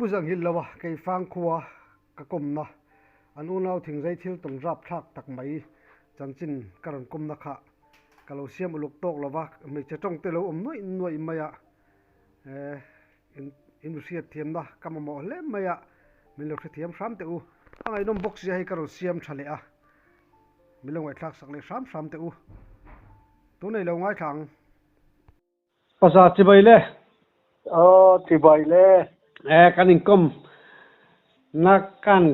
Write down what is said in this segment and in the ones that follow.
Pu Zanghilh loa Keifang khua ka kawmna, an unau thingzai thil tawng rapthlak tak mai chanchin ka rawn kawmna kha ka lo siam uluk tawk lova, hmeichhe tawng te lo awm nuaih nuaih mai a, in in hriatthiamna ka mamawh hle mai a, min lo hrethiam hram teh u. A ngaihnawm bawk sia hei ka rawn siam tha leh a, min lo ngaihthlak sak leh hram hram teh u. Tunei lo ngaithla ang. Pasa chibai le. Aw chibai le. E kan inkawm na kan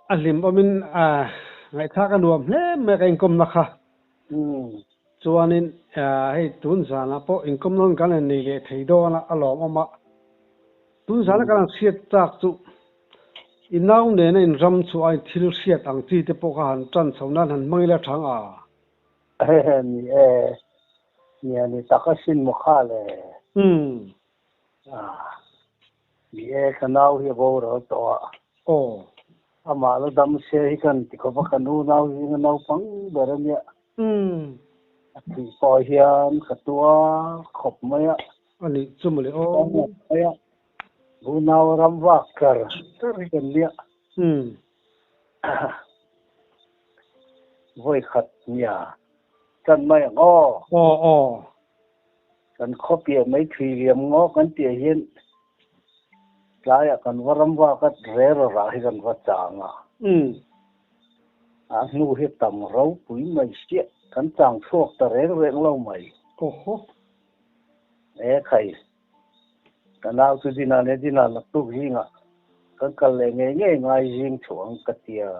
a hlim awmin a ngaihthlak a nuam hle mai ka inkawm na kha. Chuanin hei tun zanah pawh inkawm nawn kan han nei leh thei dawn a, a lawmawm a. Tun zana kan han hriat tak chu i nau nena inram chhuah a in thil hriat ang chi te pawh kha han tan chho nan han hmang ila thang a. Hehe ni e, nia ni tak asin maw kha le. Umm. Ah, ni e ka nau hi a boral tawh a. Aw. Amah la dam se hi kan ti khawp a, ka nu nau zinga naupang ber a nia. Umm. A thih pawh hian ka tua khawp mai a. A nih chu mawle aw. Khawp mai a, unau ram vak kar kar hi kan nia. Umm. Vawi khat nia chan mai ang aw. Aw aw. Kan khaw piah mai thui liam ngaw kan tih ah hian tlaiah kan va ram vak a rel rah hi kan va chang a. Umm. A hnu hi tam ropui mai chiah kan chang chhuak ta reng reng lo mai. Aw haw. E khai. Ka nau chu dinah leh dinah naktuk zingah kan kal leh ngei ngei ngai zing thuh ang ka ti a.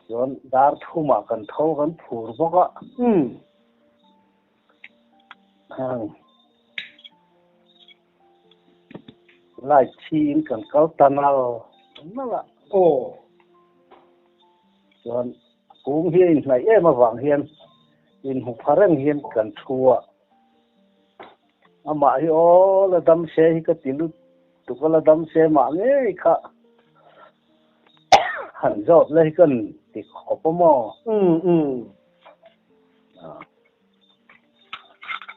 Chuan dar thumah kan tho kan phur bawk a. Light thi in kan kal ta nal nal a. Aw. Chuan kung hi a inhnaih em avang hian inhmu pha reng hian kan thu a. Amah hi aw la dam se hi ka ti lut tuk a, la dam se mah ngei kha han zawt la hi kan ti khawp a maw? Umm umm.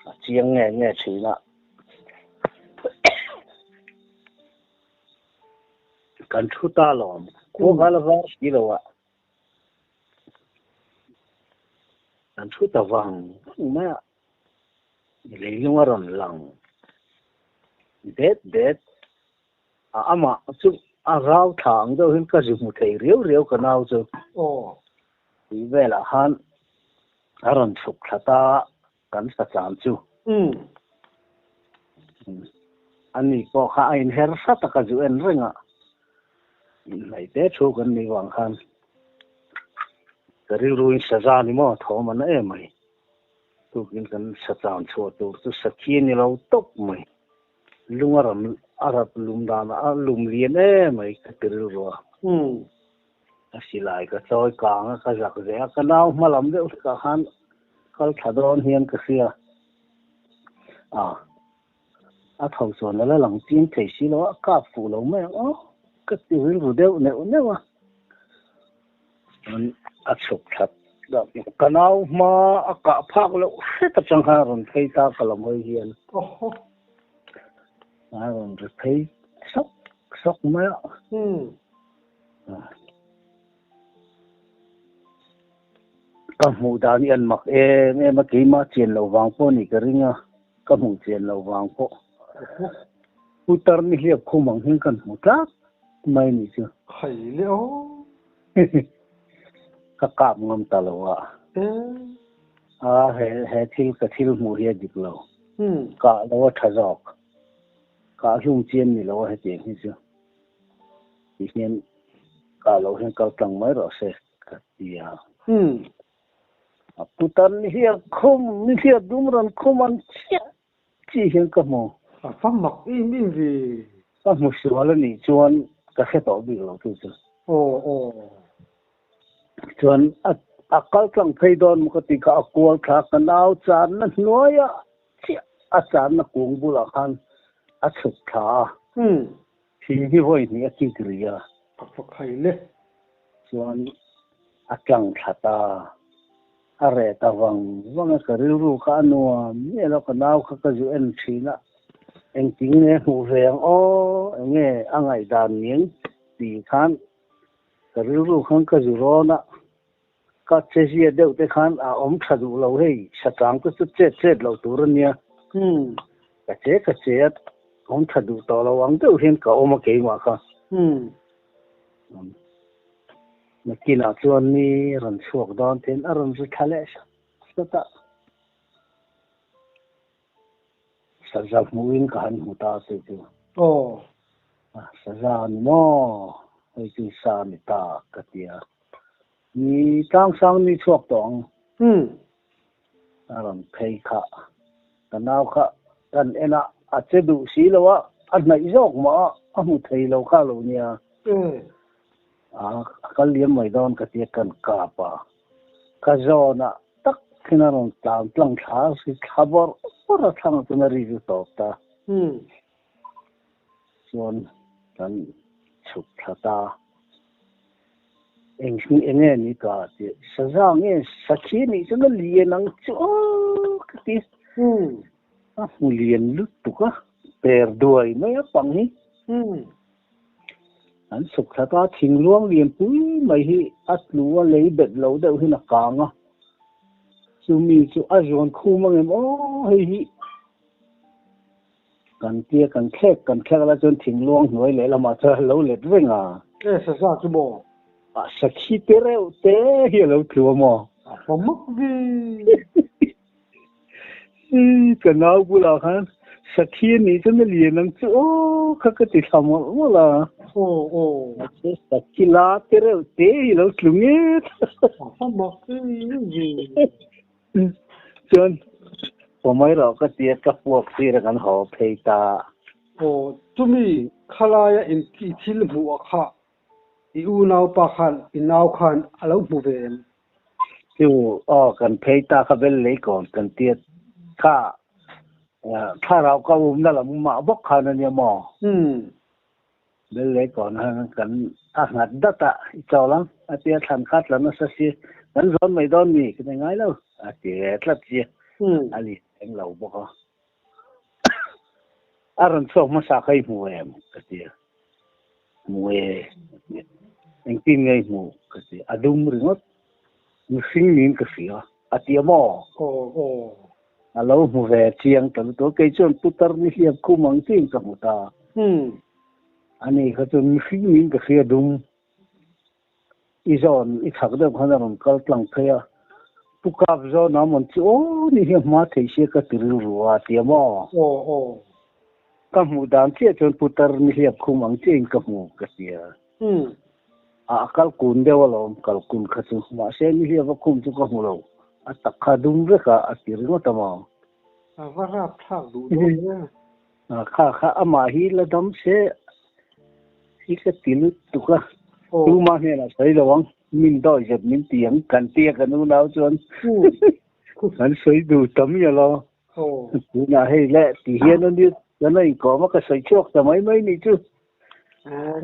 A chiang nge nge thin a. Kan thu ta lawm. Khua kha la var si lo a. Kan thu ta vang vang mai a. Leilung a rawn lang det det a, amah chu a rau thla ang deuh hian ka zi hmu thei riau riau ka nau chu. Aw. Tui velah khan a rawn chhuk thla ta kan sacham chu. Umm. Ani pawh kha a inher hrat a ka zu en reng a, inhnaih te thu kan nih vang khan ka rilruin saza ni maw thawm a na em mai. Tukin kan sacham chhuah tur chu sakhi a ni lo tawp mai. Lung a ram a rap lum danah a lum lian em mai ka ti rilru a. Ka silai ka chawi kang a, ka zak ve a, ka nau hma lam deuh hlekah khan kal thla dawn hian ka hria a, a tho chuan a la lang chiang thei si lo a, a kap fuh lo mai ang aw ka ti rilru deuh neuh neuh a, chuan a chhuk thlat ka nau hma a kah phak loh hret atang khan a rawn phei ta ka lam hawi hian a rawn ri phei sawk sawk mai a. Ka hmuh dan hi an mak em em a, keimah chian loh vang pawh a nih ka ring a, ka hmuh chian loh vang pawh. Putar ni hliap khum ang hian kan hmu tlak mai a nih chu. Khai le aw. Ka kap ngam ta lo a. A he he thil ka thil hmuh hi a dik lo. Kah lo a tha zawk. Kah hlum chian ni lo a hetiang hi chu. Ti hian kah loh hian kal tlang mai rawh se ka ti a. A putar ni hi a khum, ni hi a dum rawn khum ang chiah chi hian ka hmu. A fa mak em em ve. Ka hmu sual a nih chuan ka hre tawh bik lo chu chu. Aw aw. Chuan a a kal tlang phei dawn maw ka ti kha a kual thla ka nau channa hnuaiah chiah a channa kung bulah khan a chhuk thla a. Thing hi vawi hnih a kik ri a. A fa khai le. Chuan a tlang thla ta. A reh ta vang vang a, ka rilru kha a nuam miah lo, ka nau kha ka zu en thin a. Engtin nge hmuh ve ang aw, enge a ngaihdan ning tih khan ka rilru khan ka zu rawn a, ka chezia deuh te khan a awm tha duh lo hei, sachang te chu chet chet loh tur a nia, ka che ka che a, awm tha duh tawh lo ang deuh hian ka awm a keimah kha. Nakinah chuan ni rawn chhuak dawn ten a rawn ri thla leh sat sat a. Saza hmuhin ka han hmu ta chu chu. Aw. Saza a ni maw? Hei chu sa a ni ta ka ti a. Ni tlangsang ni chhuak tawh ang. Umm. A rawn phei kha. Ka nau kha kan en a, a che duh si lo a, a hnaih zawk mah a, a hmu thei lo kha lo nia. Umm. A kal liam mai dawn ka ti a, kan kap a. Ka zawn ah tak khin a rawn tlan tlang thla a si thla bawrh bawrh a thlang chuan a ri chu tawp ta. Chuan kan chhuk thla ta. Eng eng nge ni ka ti saza nge sakhi nih chuan a lian ang chu aw ka ti. A hmu lian lutuk a per duai mai a pang hi. An chhuk thla ta, thingluang lian pui mai hi a tlu a, lei bet lo deuh hian a kang a, chumi chu a zuan khum ang em aw hei hi kan tia kan thlek kan thlek lai chuan thingluang hnuai leh lamah chuan a lo let reng a. E saza chu maw? A sakhi te reuh te hi a lo tlu a maw? A fa mak ve. Ka nau bulah khan sakhi a nih chuan a lian ang chu aw kha ka ti thla mawlh mawlh a. Aw aw. Mahse sakhi la te reuh te hi lo tlu nget. A fa mak em em. Chuan pawmai rawh ka tia ka puak sir a kan haw phei ta. Aw chumi khalaia in i thil hmuh ah kha i unaupa khan i nau khan a lo hmu ve em? Chu aw kan phei ta kha bel lei kawn kan tia kha thlarau ka umna lam mah bawk khan a nia maw? Bel lei kawn han kan a nghat dat a i chawl ang a tia thlan kha tla nasa si kan zawn mai dawn ni ka ti ngai lo a ti ve tlat si a li eng lo bawk a a rawn chhuak hmasa kha i hmu em ka ti a. Hmu e, ka ti a. Engtin nge i hmuh? ka ti a. A dum ringawt. Mihring niin ka hria, a ti a maw? Aw, aw. A lo hmu ve chiang ta lutuk a. Kei chuan putar ni hliam khum ang chiin ka hmu ta. Ani kha chuan mihring niin ka hria dum. I zawn i chak deuh khan a rawn kal tlang phei a. Pu Kap zawn a mawn chu aw ni hi a hma thei sia ka ti rilru a ti a maw? Aw aw. Ka hmuh dan chiah chuan putar ni hliap khum ang chiahin ka hmu ka ti a. A a kal kun deuh alawm kal kun kha chu. Mahse ni hliap a khum chu ka hmu lo. A tak kha dum vek a a ti ringawt a maw? A va rap thlak duh dawn e. Kha kha amah hi la dam se hi ka ti lutuk a, tuma hnenah sawi lo ang, min dawi zet min ti ang kan tia kan unau chuan kan sawi duh ta mial a, tunah hei le ti hian a nia kan a inkawm a ka sawi chhuak ta mai mai nih chu.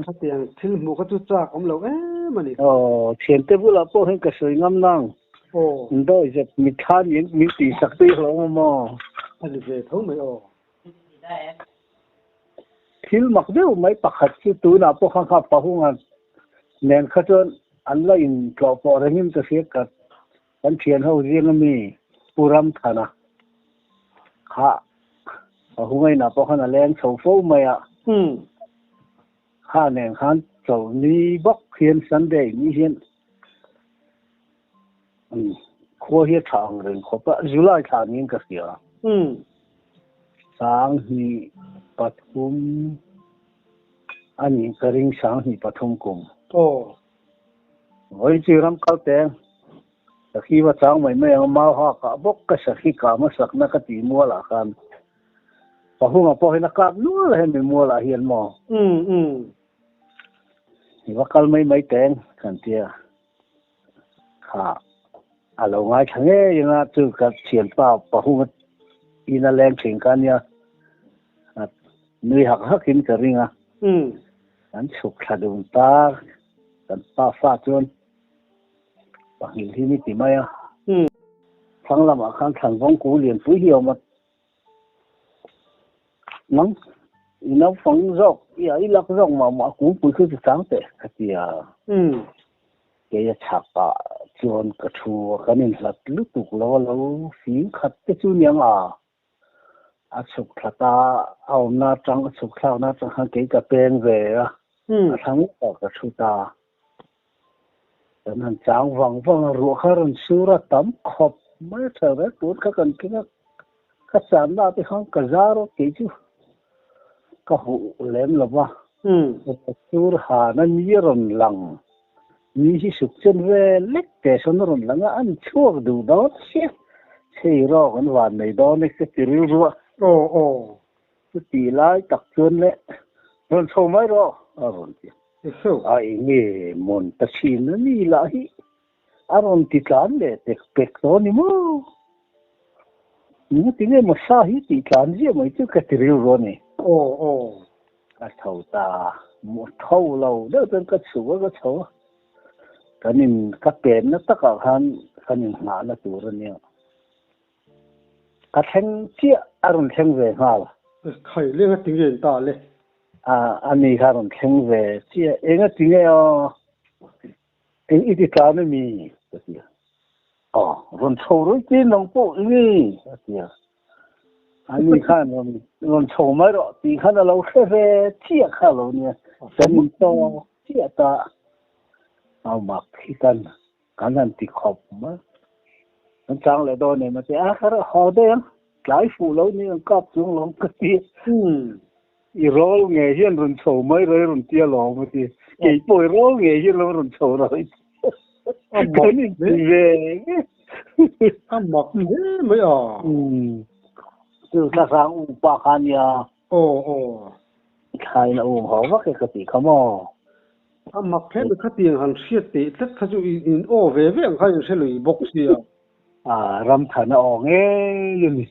Khatiang thil hmuh kha chu chak awm lo em a ni. Aw, thiante bulah pawh hian ka sawi ngam nang. Aw. Dawi zet mitthla min tihsak tui hlawm a maw? A ni ve tho mai aw. Thil mak deuh mai pakhat chu tunah pawh kha kha pahunga nen kha chuan an la intlawh pawh rengin ka hria ka kan thian ho zing ami Pu Ramthana kha pahunga inah pawh khan a leng chho fo mai a. Kha nen khan chawlhni bawk hian Sunday ni hian Khua hi a tha ang reng khawp a, July thla niin ka hria. 2003 a nih ka ring 2003 kum. Vawi chi ram kal teng sakhi va chang mai mai ang a, mau ha kah bawk ka sakhi kah hmasakna ka tih mualah khan pahunga pawh hian a kap nual a hemi mualah hian maw. I va kal mai mai teng kan tia. Kha a lo ngaithla ngei anga chu ka thianpa pahunga in a leng thin kha ania nui hak hak in ka ring a. Kan chhuk thla dun ta kan pa fa chuan pahnih hi ni ti mai a. Thlang lamah khan thlanvawng ku lianpui hi a awm a. Nang i naupang zawk i a i lak zawk mah mah kungpui khu chu chang teh ka ti a. Kei a chhak ah chuan ka thu a, kan inhlat lutuk lo a lo fing khat te chu niang a. A chhuk thla ta, a awmna atang a chhuk thlakna atang khan kei ka peng ve a, a thlang ah ka thu ta. Kan han chang vang vang a, ruah kha rawn sur a tam khawp mai a tha reng tun kha kan keng a, ka channa te khan ka zar a kei chu ka huh lem lo va, ruah sur han a ni a rawn lang, ni hi suk chen ve lek te sawn a rawn lang a, an chhuak duh dawn sia, chei rawk an van nei dawn e ka ti rilru a. Aw aw. Chuti lai tak chuan le rawn chho mai rawh a rawn ti. A enge mawn ta thin a ni lah hi a rawn ti tlan leh pek pek tawh a ni maw? Engati nge maw sa hi tih tlan ziah mai chu ka ti rilru a ni. Aw aw. Ka tho ta tho lo deuh chuan ka chhuk a ka chho a. Kan in ka penna takah khan kan inghahna tur a nia. Ka thleng chiah a rawn thleng ve nghal. Khai leng a ti nge in ta le? A a ni kha a rawn thleng ve chiah. Eng a ti nge aw? Eng i ti tlan a mi? Ka ti a. Aw, rawn chho rawih te nang pawh i nge? A ti a. A ni khan rawn rawn chho mai rawh tih khan a lo hre ve chiah kha a lo nia. Kan in tawk chiah ta. Au mak khi kan Kan han ti khawp mai. Kan chang leh dawn em a ti a, ka rawh haw daih ang, tlai fuh lo ni ang kap chung lawm ka ti. I rawl nge hian rawn chho mai rawh i rawn ti alawm a ti. Kei pawh i rawl nge hian lo rawn chho rawh i ti. Kan inti ve nge. A mak hle mai a. Chu thlasang upa kha nia. Aw aw. Thlain a um haw vak e ka tih kha maw? A mak hle mai khatiang han hriat teh tlat kha chu in aw ve ve ang kha in hre lui bawk sia. A ram than a aw ngei a ni.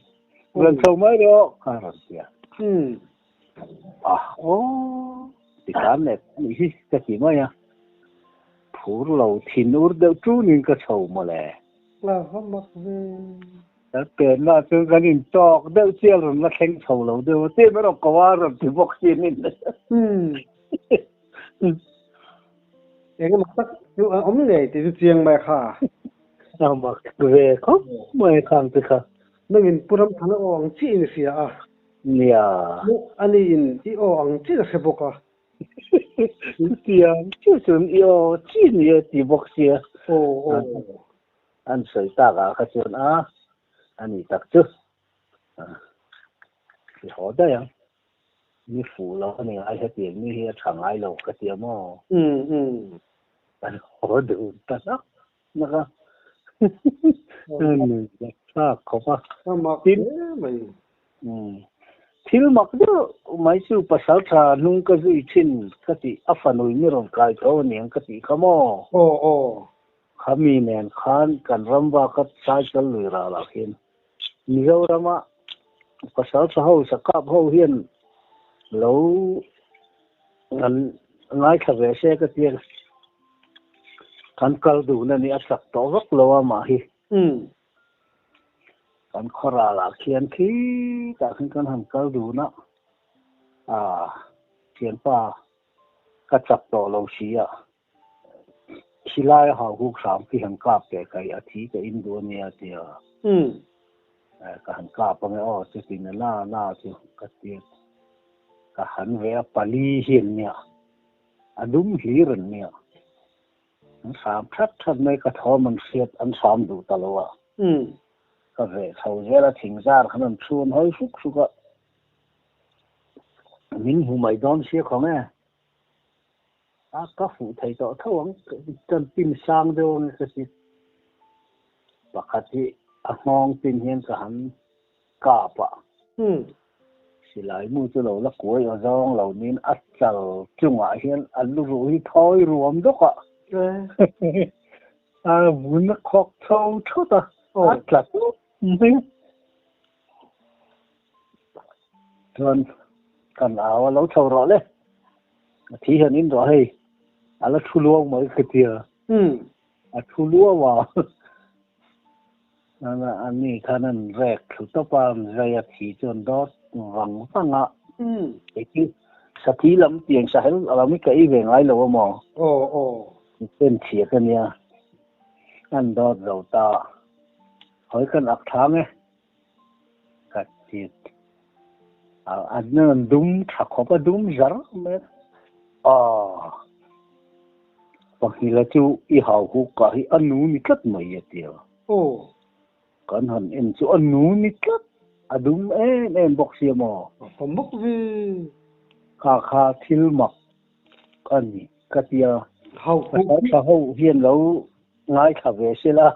Rawn chho mai rawh kha a rawn ti a. A aw ti khan leh a nih hi ka ti mai a. Phur lo thin ur deuh tunin ka chho mawle. La va mak ve. Kan penna chu kan intawk deuh chial rawn la thleng chho lo deuh a, tih erawh ko a rawn ti bawk sin in. Engemaw tak chu a awm ngei tih chu chiang mai kha. A mak ve khawp mai khang te kha. Nangin Pu Ramthana aw ang chiah in i hria a. Nia. Ani in i aw ang chiah a hre bawk a. Chutiang chiah chuan i aw chiah ni a ti bawk sia. Aw aw. An sawi tak ah kha chuan a, a ni tak chu i haw daih ang. Ni fuh lo a ni ngai hetiang mi hi a tha ngai lo ka ti a maw? Kan haw duh ta nak nak a. Nui leh thlak khawp a. A mak hle mai. Thil mak deuh mai chu pasal tha hnung ka zui thin ka tih a fanui mi rawn kai tho a niang ka tih kha maw? Aw aw. Khami nen khan kan ram baka cycle lui ral ah khian Mizorama pasal tha ho sakap ho hian lo an ngaithla ve se ka tia kan kal dun a ni a chak tawh vak lo a mah hi. Kan khaw ral ah khian khitah khian kan han kal dun a, ah thianpa ka chak tawh lo si a. Khilai a hau huk hram khi han kap teh ka i a thi ka in duh a nia tia ka han kap ange aw chutin a na na chu ka ti ka han ve a pali hi an nia a dum hlir an nia an hram that that mai ka thawm an hriat an hram duh ta lo a ka veh chho zel a thingzar khan an thu an hawi hruk hruk a min hmu mai dawn sia khawng e. A ka fuh thei tawh tho ang, kan pin sang deuh ang ka ti. Pakhat hi a nghawng pin hian ka han kap a. Silai mu chu lo la kuai aw zawng lo niin a chal chungah hian a lu ruh hi thawi ruam dawk a. A vun a khawk chho thut a, a tla tup mai a. Chuan kan au a lo chho rawh le. A thi hian in rawh hei. A la thu luau mai ka tia. A thu luau a. Ani khan an rek thlu tawp a, an zai a thi chuan dawt vang vang a. Kei chu sathi lam tiang sahel lam hi ka ei ve ngai lo a maw? Aw aw. Pen chhia ka nia. An dawt zo ta. Hawi kan ak thlang e. Ka ti a an dum tha khawp a dum zar mai a. Aw. Pahnih chu i hau huk ka hi a nu ni tlat mai a tia. Aw. Kan han en chu a nu ni tlat a dum em em bawk sia maw? A mak ve. Kha kha thil mak a ni ka tia. Hau huk. Pasal tha ho hian lo ngaithla ve sela.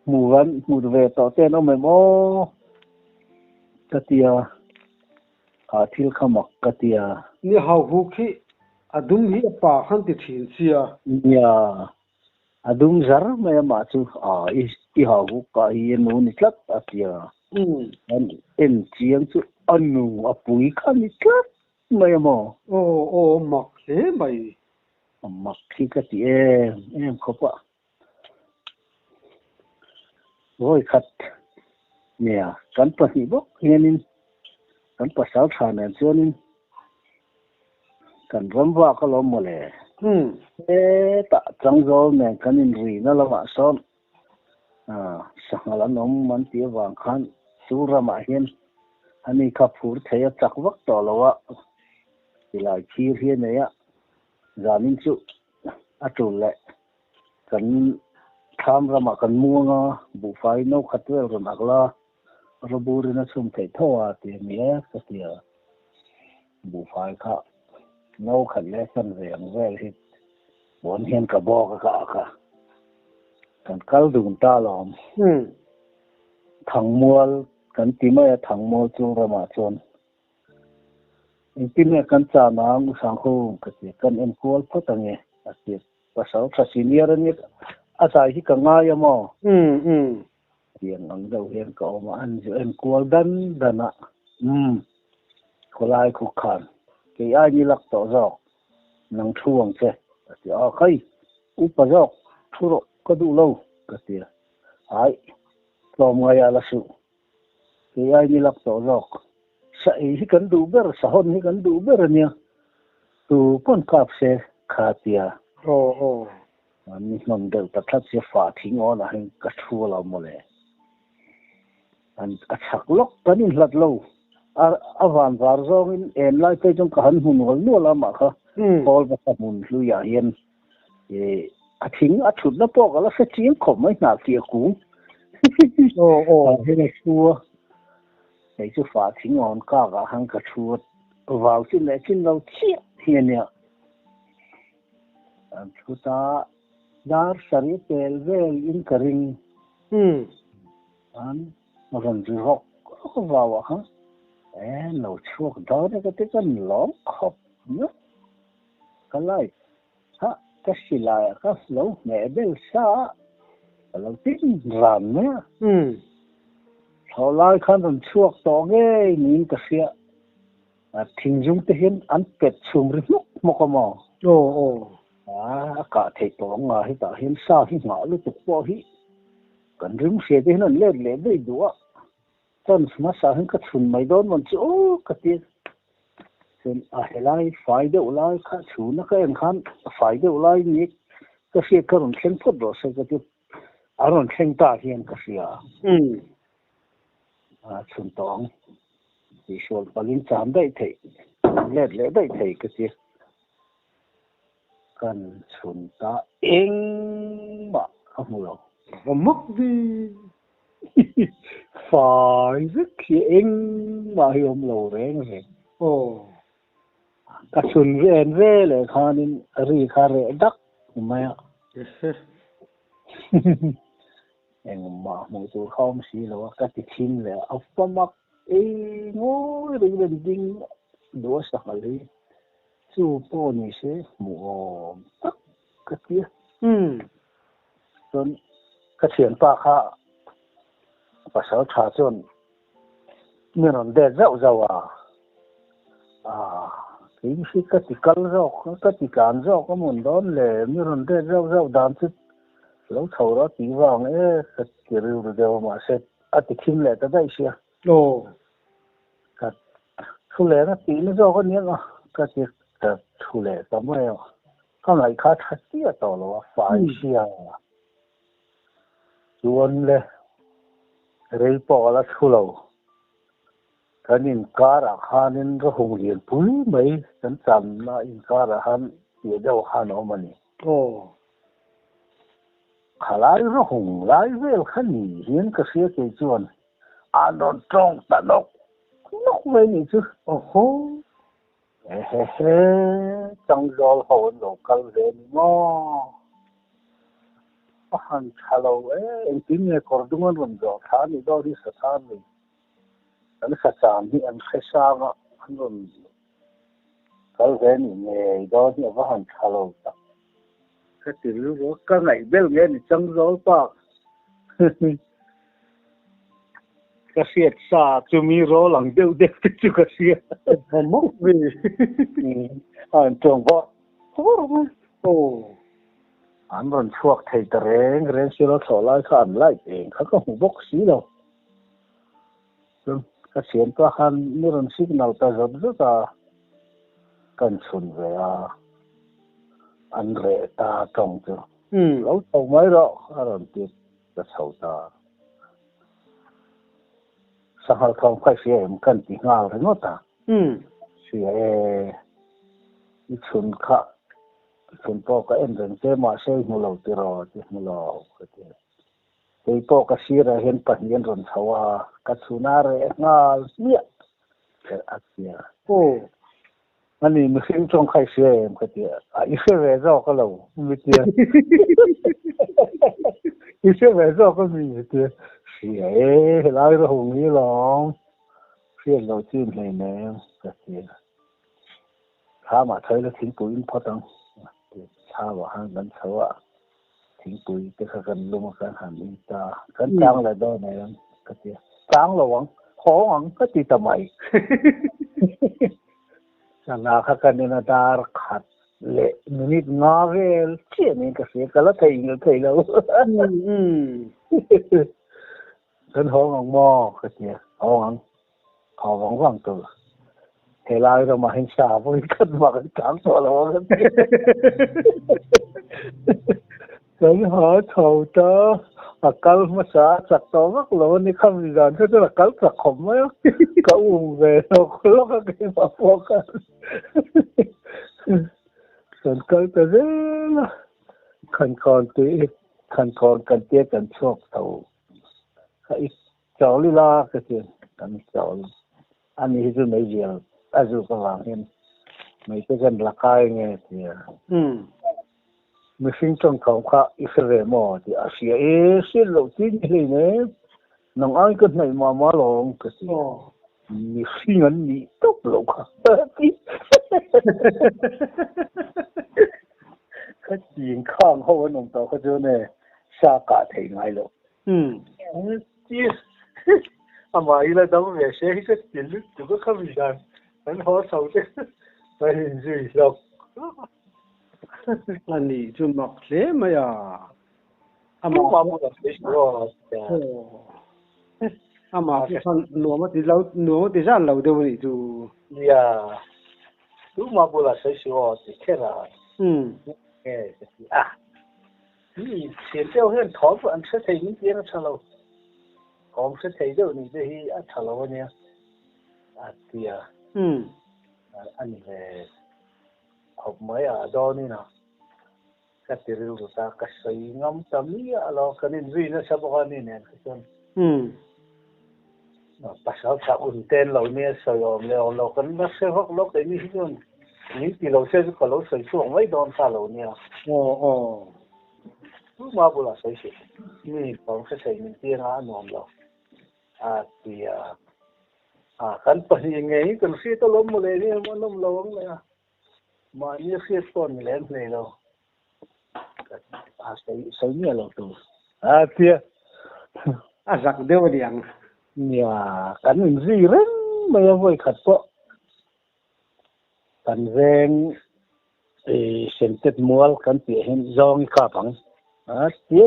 Hmu van hmu ve tawh te an awm em aw ka tia. Kha thil kha mak ka tia. Ni hau huk hi a dum hi a pa khan ti thin sia. Nia. A dum zar mai a mah chu a i i hau huk ka hi a nu ni tlat a tia. An en chiang chu a nu a pui kha ni tlat mai a maw? Aw aw mak hle mai. A mak hi ka ti em em khawp a. Vawi khat nia kan pahnih bawk hianin kan pasal tha nen chuanin Kan ram vak alawm mawle. Hetah Changzawl nen kan inrina lamah sawn sanghal an awm an tih avang khan chu ramah hian ani kha phur thei a chak vak tawh lo a, tilai thir hi a nei a, zanin chu a tul leh kan thlam ramah kan muang a, buhfai no khat vel rawn ak la, Roburin a chhum theih tho a ti a ni e ka ti a, buhfai kha no khat leh chan ve ang vel hi puan hian ka bawk a ka ak a, kan kal dun ta alawm. Thangmual kan ti mai a, Thangmual chu ramah chuan engtin nge kan chan ang u Sangho ka ti a, kan enkual phawt ange a ti a, pasal tha senior a nia a zai hi ka ngai a maw? Tiang ang deuh hian ka awm a, an zu en kual dan dan a, umm, khawlai khuk khan kei ai ni lak tawh zawk, nang thu ang che, a ti a, khai, upa zawk, thu rawh, ka duh lo, ka ti a, aih, tlawm ngai a la suh, kei ai ni lak tawh zawk, sa ei hi kan duh ber, sahawn hi kan duh ber a nia, tu pawn kap se kha tia. Aw aw. An ni hnawm deuh ta tlat sia fa thing awn ah hian ka thu a lo mawle. An a chhak lawk kan inhlat lo. A a van var zawngin en lai phei chuan ka han hmu nual nual a mah kha kawl va ka hmun hlui ah hian ih a thing a thutna pawh ka la hre chiang khawp mai hnah tih a kung. Tah hian a thu a kei chu fa thing awn kak ah khan ka thu a vau chin leh chin lo chiah hi a nia. An thut a, dar sarih pel vel in ka ring. An rawn ri rawk rawk vau ah khan e lo chhuak dawn e ka ti ka lawm khawp mai. Ka light kha ka silai ah ka lo hmeh bel sa a, ka lo tin ran mai a. Thlawh lai khan rawn chhuak tawh ngei niin ka hria. A thinzung te hian an pet chhum ri hmawk hmawk a maw? Aw aw. A kah theih tawh ang a, hetah hian sa hi nghah lutuk pawh hi kan rim hria te hian an let leh daih duh a, chance hmasa hian ka chhun mai dawn mawn chu aw ka ti a, chuan a helai fai deuh lai kha chhuna ka en khan fai deuh lai ni ka hriat kha rawn thleng phawt rawh se ka ti, a rawn thleng ta hian ka hria. A chhun tawh ang. Tihsual palin cham daih theih, let leh daih thei ka ti. Kan chhun ta engmah ka hmu lo. Va mak ve. Fai vek hi engmah hi awm lo reng reng. Aw. Ka chhun ven ve leh khanin ri kha reh dak mai a. Engmah hmuh tur kha awm si lo a, ka ti thin leh a, a fa mak ei ngawi reng reng ding duh a sanghal hi chu pawh ni se hmuh awm tak ka ti a. Chuan ka thianpa kha pasal tha chuan mi rawn det zauh zauh a, ah kei hi ka ti kal zawk ka ti tlan zawk a mawn dawn le mi rawn det zauh zauh dan chu Lo chho rawh tih vang e ka ti rilru deuh a mahse a ti thim leh ta daih sia. Aw. Ka Thu leh na tihna zawk a nia nga ka ti ka thu leh ta mai a, ka ngaih kha tha chiah tawh lo a, fai sia chuan le rei pawh a la thu lo. Kan inkarah khanin rawhung lian pui mai kan channa inkarah khan piah deuh khan a awm a ni. Aw. Khalai rawhung lai vel kha ni hian ka hria kei chuan An rawn tawng ta nawk nawk mai nih chu. Awhaw. Ehehe, Changzawl ho an lo kal ve ni maw? A han tha lo e, engtin nge kawr dung an rawn zawh thla a nih dawn hi Sachar nei. Kan Sachar hi an hre sang a, an rawn kal ve nih ngei dawn hi a va han tha lo tak. Ka ti rilru a, ka ngaih bel nge ni Changzawl pa. Ka hriat sa chumi rawl ang deuh deuh te chu ka hria. Tha mawk ve. A an tawng pawh vur mai. Aw. An rawn chhuak thei ta reng reng silo thlawh lai kha an light eng kha ka hmu bawk si lo. Chuan ka thianpa khan mi rawn signal ta zawt zawt a, kan chhun ve a, an reh ta tawng chu. Lo chho mai rawh a rawn ti ka chho ta. Sanghal thawm kha i hria em kan ti nghal ringawt a. Hria e, i chhun kha chhun pawh ka en reng che mahse i hmu lo tiraw ti hmu lo ka ti. Kei pawh ka sirah hian pahnih an rawn chho a, ka chhun a reh nghal hmiah a tia. Aw. Ani mihring tawng kha i hria em ka ti a, i hre ve zawk a lo mi tia. I hre ve zawk a mi mi tia. Hria e, helai rawh hung hi lawm. Hriat loh chin hleinem ka ti a. Thlamah thawi la thingpui in phawt ang. Thlamah khan kan chho a, thingpui te kha kan lum a kan han in ta. Kan tlang leh dawn em ka ti a. Tlang lo ang, hawng ang ka ti ta mai. Sangha kha kan en a dar khat leh minute nga vel chiah niin ka hria, ka la thei ngil thei lo. Kan hawng ang maw ka ti a, hawng ang. Haw vang vang tur. Helai ramah hian sa pawhin khat mah kan tlang tawh lo ang a ti. Kan ha chho ta, a kal hmasa a chak tawh vak lo a ni kha mi zan kha chuan a kal chak khawp mai a, ka um ve hlawk hlawk a keimah pawh khan. Kan kal ta zel a, Khankawn tih hi Khankawn kan tia kan chhuak tho kha i Chawl ila ka ti, kan chawl a ni hi chu meizial a zuk avang hian mei te kan la kai nge ti a. Mihring tawngthawm kha i hre ve maw ti a hria e, hriat loh chi ni hlei ne, nang ai ka hnaih mah mah lawng ka ti a, mihring an nih tawp loh kha ti. Ka ching khang ho an awm tawh kha chuan e sa kah thei ngai loh. Amah ila dam ve se hi ka ti lutuk a khami dan kan haw chho te kan inzui hlawk hlawk a. A nih chu mak hle mai a. Amah Amah chu khan nuam a ti lo nuam a ti zan lo deuh a nih chu. Nia tumah bulah sawi suh aw ti kher a. Nge ka ti a. Mi thian deuh hian thawm an hre thei min piang a tha lo. Thawm hre thei deuh nih te hi a tha lo a nia a ti a. A ni ve khawp mai a dawnin a ka ti rilru ta ka sawi ngam ta miah lo kan inzui nasa bawk a ni nen kha chuan pasal tha un ten lo nia sawi awm leh awm lo kan la hre vak lo keini hi chuan min ti lo se chu ka lo sawi chhuak mai dawn ta lo nia. Aw aw. Tuma bulah sawi suh mi pawng hre thei min piang a a nuam lo a ti a a kan pahnih ngei kan hriat alawm mawle hi a nawm lo ang leh a mahni hriat pawh ni lem hlei lo. A sawi sawi miah lo tur a tia. A zak deuh a niang. Nia, kan inzui reng mai a vawi khat pawh kan veng i sentet mual kan piah hian zawng i kap ang a tia.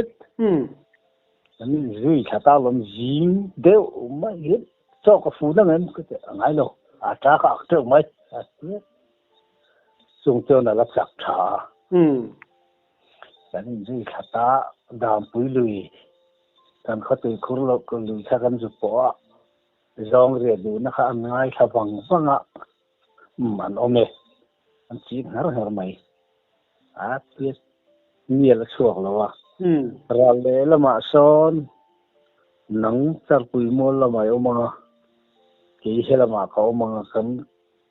Kan inzui thla ta lawm zing deuh mai hian chaw ka fun ang em ka ti a ngai lo. A ta ka ak teuh mai a ti. Chung chuan a la chak tha a. Kan inzui thla ta Dampui lui kan khawtui khur loh lui kha kan zu pawh a, zawng riah duhna kha an ngaithla vang vang a, umm an awm e, an chik ngher ngher mai. A tia mial a chhuak lo a. Ral leh lamah sawn nang Charpui mual lamah i awm ang a, kei he lamah ka awm ang a, kan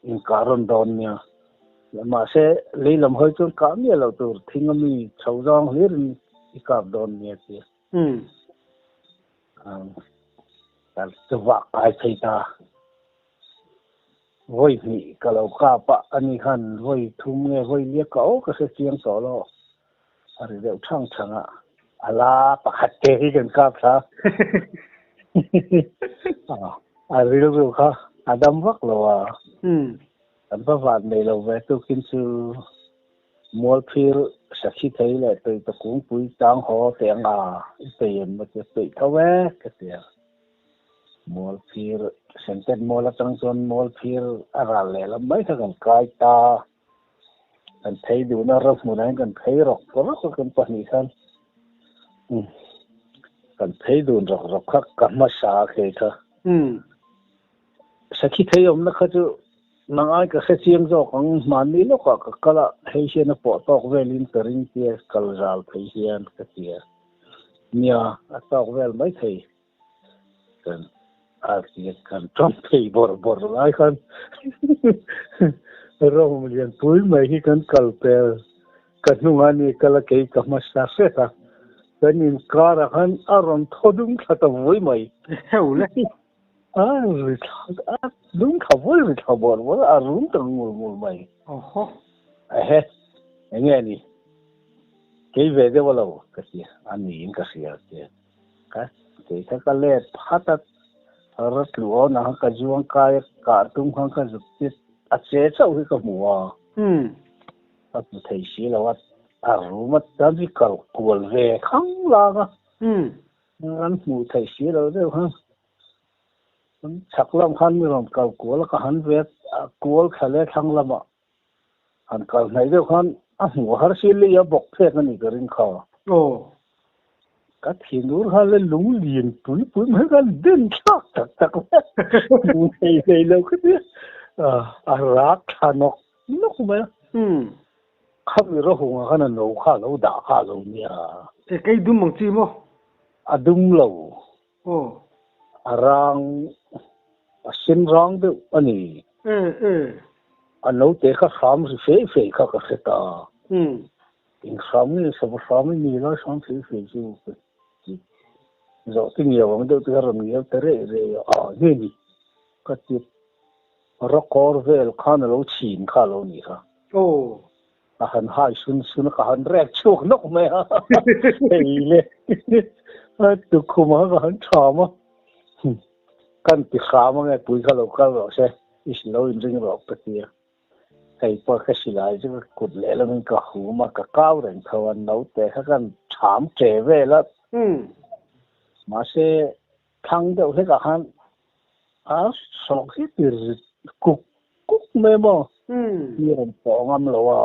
inkah rawn dawn nia. Mahse lei lam hawi chuan kah miah loh tur thing a mi chho zawng hlirin i kap dawn nia tia. Ka vak kai thei ta. Vawi hnih ka lo kap a, ani khan vawi thum nge vawi liak ka aw ka hre chiang tawh lo. A ri deuh thang thang a, a la pakhat te hi kan kap thla. A rilru kha a dam vak lo a, kan va van nei lo ve tukin chu Mualphir sakhi thei leh tuita kungpui tang haw teh ang a, i peih em maw tia peih tho e ka ti a. Mualphir Sentet mual atang chuan Mualphir a ral leh lam mai kha kan kai ta. Kan phei duhna ram hmunah hian kan phei rawk rawk a kan pahnih khan kan phei dun rawk rawk kha ka hmasa a khei kha. Sakhi thei awmna kha chu nang ai ka hre chiang zawk ang, hmanni lawkah ka kal a, hei hian a pawh tawk velin ka ring tia kal zal thei hian ka ti a. Nia, a tawk vel mai thei. Kan a ti kan tawng thei bawrh bawrh lai khan rawng lian pui mai hi kan kal pel ka hnungah ni kal a kei ka hmasa hret a, kan inkarah khan a rawn thaw dum thla ta vui mai. Heu le. A ri thla a dum thla vui ri thla bawrh bawrh a rum ta ngul ngul mai. Awhaw. Ehe, enge a ni? Kei ve deuh a lo ka ti a niin ka hria che. Ka kei kha ka let phat a, ra tlu awn ang ka zuang kai a kah tum khan ka zuk tit a che chauh hi ka hmu a. Ka hmu thei si lo a, a rum a chuan hi kal kual ve khang lang a. An hmuh theih si lo deuh kha. Chhak lam khan mi rawn kal kual a, ka han ve a, kual thla leh thlang lamah han kal hnaih deuh khan a hmuh har si lei a bawk phek a ni ka ring kha. Aw. Ka thinur kha le lung lian pui pui mai khan den thlak tak tak mai a, hmuh thei hlei lo kha tia a rak thla nawk nawk mai a. Khami rawhunga khan a no kha a lo dah kha a lo nia. E kei dum ang chi maw? A dum lo. Aw. A rang, a sen rang deuh a ni. E e. A note kha hram ri fei fei kha ka hre ta. Eng hram nge sava hram i ni lai hram fei fei chu ka ti. Zawh te ngiau ang deuh te kha rawn ngiau ta reh reh a, ah nge ni ka ti. Rakawr vel khan a lo chhin kha a lo ni kha. Aw. Ka han hai sun sun a, ka han rek chhuak nawk mai a, hei le tukkhum a ka han tham a, kan ti hram ange pui kha lo kal rawh se, i si lo inring rawh ka ti a, hei pawh ka silai chu ka kut lehlamin ka hum a, ka kau reng tho a, naute kha kan tham che vel a, mahse thlang deuh hlekah khan A sawk hi ti rit kuk kuk mai maw? Mi rawn pawh ngam lo a,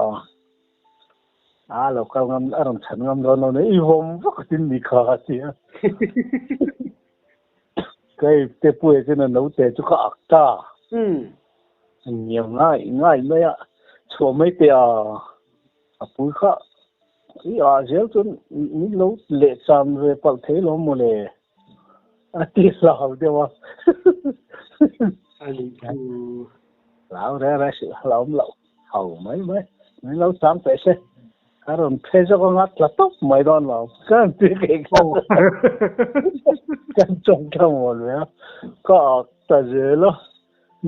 a lo kal ngam, a rawn chhan ngam dawn lo nia, i vawm vak a tin ni kha a ti a. Ka ipte puia chuan a naute chu ka ak ta. Ngiau ngai ngai mai a, chhuah mai teh a, a pui kha i ah zel chuan min lo lehcham ve palh thei lo maw le. A ti hlau deuh a. A nih chu. Hlau reng reng si, hlauhawm loh ho mai mai. Min lo chang teh se. Ka rawn phe zawk anga tla tawp mai dawn lo. Ka han ti kei kha. Kan chawng thla mawn ve a. Ka ak ta zel a.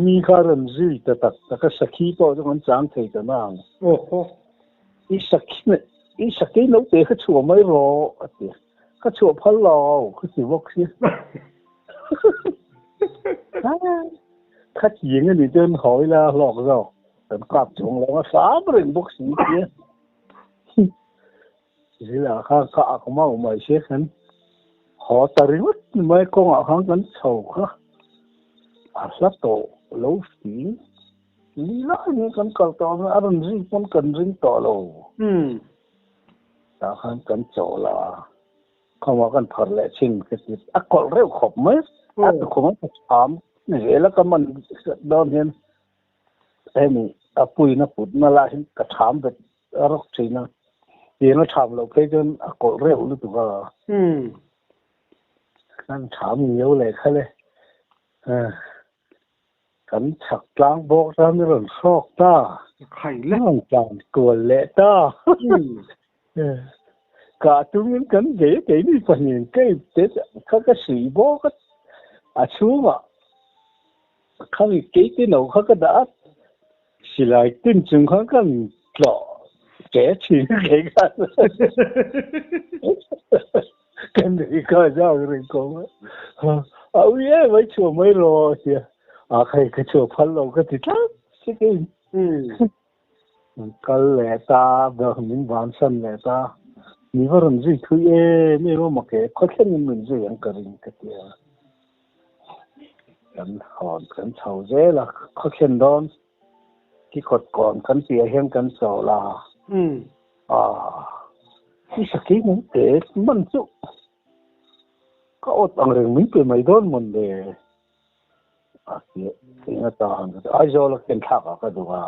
Mi kha rawn zui ta tak tak a. Sakhi pawh chu kan chang thei ta nang. I sakhi, i sakei lo te kha chhuah mai rawh a ti. Ka chhuah phal lo, ka ti bawk si. Kha tiang a ni chuan hawi la hlawk zawk. Kan kap chung lo a hram reng bawk si tia. Zila kha ka ak mau mai se khan haw ta ringawt mai kawngah khan kan chho kha a hla tawh. lo fing li lai mai kan kal tawh ang a rawn ring pawn kan ring tawh lo. Tah khan kan chawl a, khawmah kan phar leh thin ka ti a kawlh reuh khawp mai a tukhum a ka cham zel a ka man dawn hian hemi a puina putna lah hi ka tham bet rawk thin a, tiang a tham loh phei chuan a kawlh reuh lutuk a. Kan tham ngiau leh kha le. Kan chhak tlang bawk ram i rawn hrawk ta. Khai le. Rawn tlan kual leh ta. Ka tumin kan ve keini pahnih kei te kha ka sui bawk a, a chhungah Khami keite no kha ka dah a, silai tin chung khan kan tlawh che thin kei khan. Kan nui kha zak reng ko mai. A ui em mai chhuah mai rawh tia. A khai ka chhuah phal lo ka ti tlat si kei. Kal leh ta, min vansan leh ta. Mi va rawn zui thui em em a maw ke, khawthlengin min zui ang ka ring ka tia. Kan hawn kan chho zel a, khaw thlen dawn ki kawt kawn kan piah hian kan chawl a. Aaa, i sakhi min pe man chu ka awt ang reng min pe mai dawn mawn le? A ti eng atan Aizawl a ken thlak ah ka duh a.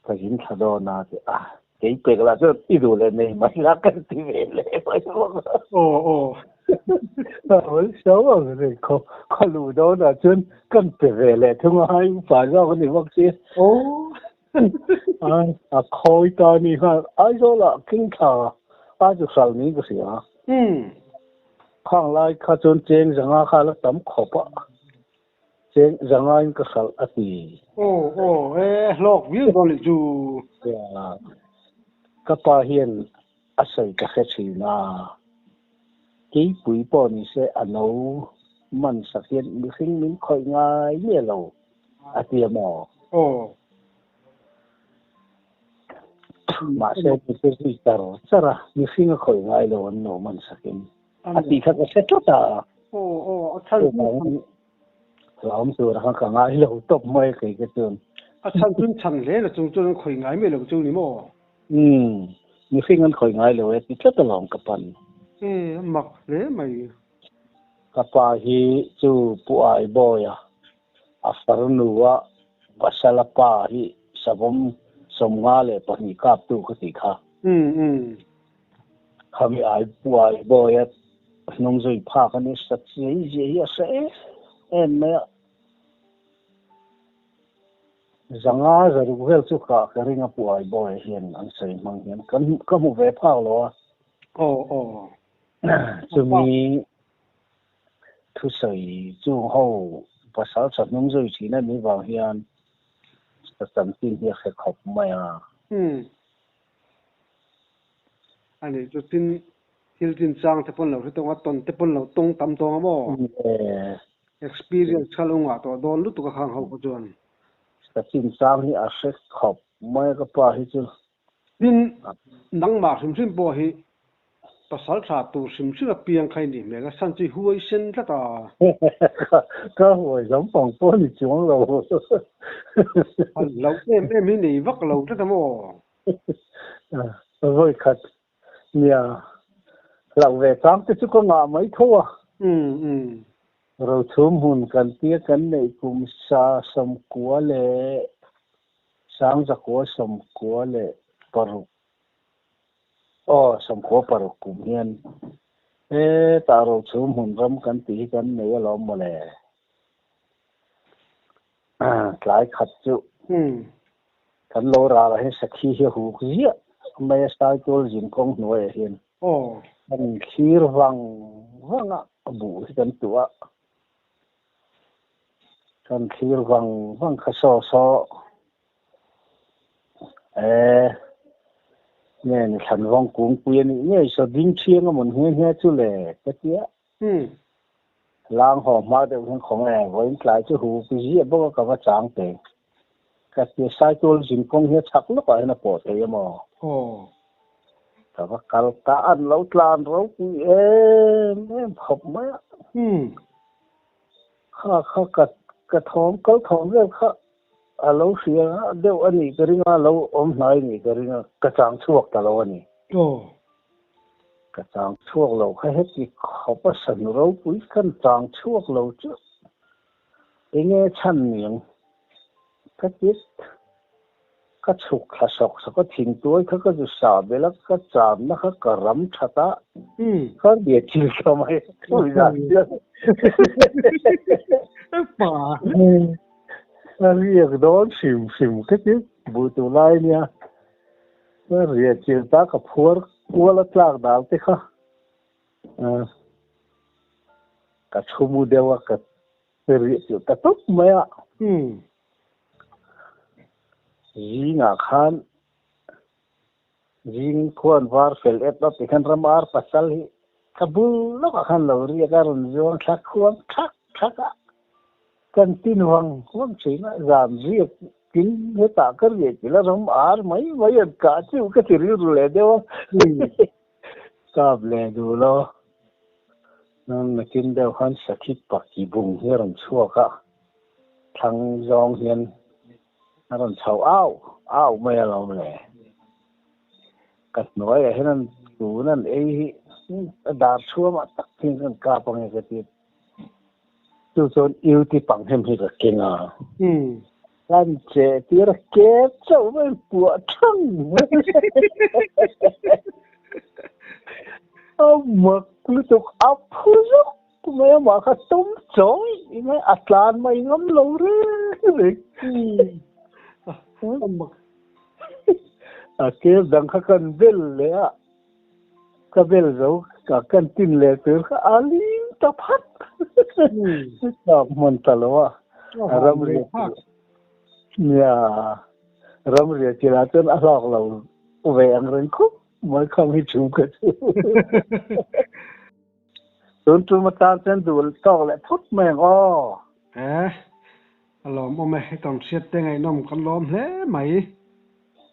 Ka zin thla dawn a ti a, kei pek lah chuan i duh leh nei mai la ka ti ve leh mai bawk a. Aw aw. A rawn so ang reng khaw khaw luh dawnah chuan kan pe ve leh thung a, hai upa zawk a ni bawk si. Aw. A khawi ta ni khan Aizawlah king thla a chu hral niin ka hria. Khang lai kha chuan cheng zanga kha la tam khawp a. Cheng zangain ka hralh a ti. Aw aw e hlawk viau dawn leh chu. Ka pa hian a sawi ka hre thin a, keipui pawh ni se a no man sak hian mihring min khawih ngai miah lo a ti a maw? Aw. Mahse mi chu zui char char a, mihring a khawih ngai lo an no man sakin. A tih kha ka hre tlat a. Aw aw a chhan chu Hlauhawm tur kha ka ngai lo tawp mai kei ka chuan. A chhan chu chhan hle la chung chuan an khawi ngai mai lo chu ni maw? Umm mihring an khawi ngai lo e ti tlat alawm ka pan. E a mak hle mai. Ka pa hi chu Pu Aibawia a farnu a pasal a pa hi savawm 52 kaptu ka tih kha. Umm umm. Khami ai puai bawi a hnung zui phak a ni sa chiai zia hi a hre em em mai a. 500 600 vel chu kah ka ring a puai bawi hian an sawi hmang hian kan ka hmu ve phak lo a. Aw aw. Chumi thusawi chung ho pasal tha hnung zui thin a nih vang hian sa chanchin hi a hre khawp mai a. Umm. A nih chu tin thil chin chang te pawn lo hre tawng a, tawn te pawn lo tawng tam tawng a maw? Experience kha lo ngah tawh dawn lutuk a khang ho kha chuan. Ka chin chang hi a hre khawp mai a ka pa hi chu. Tin, nangmah hrim hrim pawh hi Pasal tha tur hrim hrim a piang kha i nih hmel a, san chu i huai sen tlat a. Ka huai zam pang pawh ni chuang lo. Han hlauh em em hi nei vak lo tlat a maw? Vawi khat nia hlauh ve chang te chu ka ngah mai tho a. Rochhum hun kan tia kan neih kum sa 96 leh 96. Aw, 96 kum hian hetah rochhum hmun ram kan tih hi kan nei alawm mawle. Tlai khat chu kan lo ral ah hian sakhi hi a huk ziah mai a Saitual zin kawng hnuaiah hian kan thlir vang vang a buh hi kan tuah a, kan thlir vang vang kha saw saw E, nge ni thlan vawng kungpui a nih ngei saw ding thiang a mawn nghe nghe chu le ka ti a. Lang haw hma deuh hian khaw nge vawiin tlai chu hu pi ziah bawk a ka va chang pe ka ti a, Saitual zin kawng hi a chhak lawkah hian a pawh thei a maw? Ka va kal ta an lo tlan ropui em em khawp mai a. Kha kha ka. Ka thawm kal thawm vel kha a lo hria deuh a nih ka ring a, lo awm hnai a nih ka ring a, ka chang chhuak ta lo a ni. Aw. Ka chang chhuak lo kha heti khawp a sahnu ropui kan chang chhuak lo chu enge chhan niang ka ti Ka chhuk thla sawk sawk a, thingtuai kha ka zu sah belh a, ka channa kha ka ram that a, ka bia thil tha mai a zan hian ka riak dawn hrim hrim ka ti buh tur lai ania, ka riah chilh ta ka phuar kual a tlak dan te kha ka chhu mu deuh a ka riah chilh ta tawp mai a. Zingah khan zing khuan var fel ep ap ti khan ram ar pasal hi ka bul lawkah khan lo riak a rawn zuang thla khuang thak thak a, kan tin vang vang thin a, zan riak tin hetah ka riah chilh a ram ar mai mai an kah chu ka ti rilru leh deuh a, kap leh duh lo. Nakin deuh khan Sakhit Paki bung hi a rawn chhuak a. Thlang zawng hian a rawn chho au au mai alawm le. Ka hnuaiah hian an tun an ei hi a dar chhuamah tak hian kan kap ange ka ti. Chu chuan UT pang hem hi ka keng a. Kan cheh tir a ke chauh mai puah thang mai. A mak lutuk a phu zuk. Kumai amah kha tum chawi mai a tlan mai ngam lo reng reng. A kel dang kha kan bel leh a, ka bel zo ka kan tin leh tur kha a lim ta phat. Chak hman ta lo a, ramriah nia ramriah chilah chuan a hlawk lo ve ang reng khawp mai kham hi chhung kha chu. Tun tum atan chuan duh tawk leh phut mai ang aw. E, a lawmawm e, hei tawn hriat te ngaihnawm kan lawm hle mai.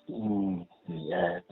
Umm, yes.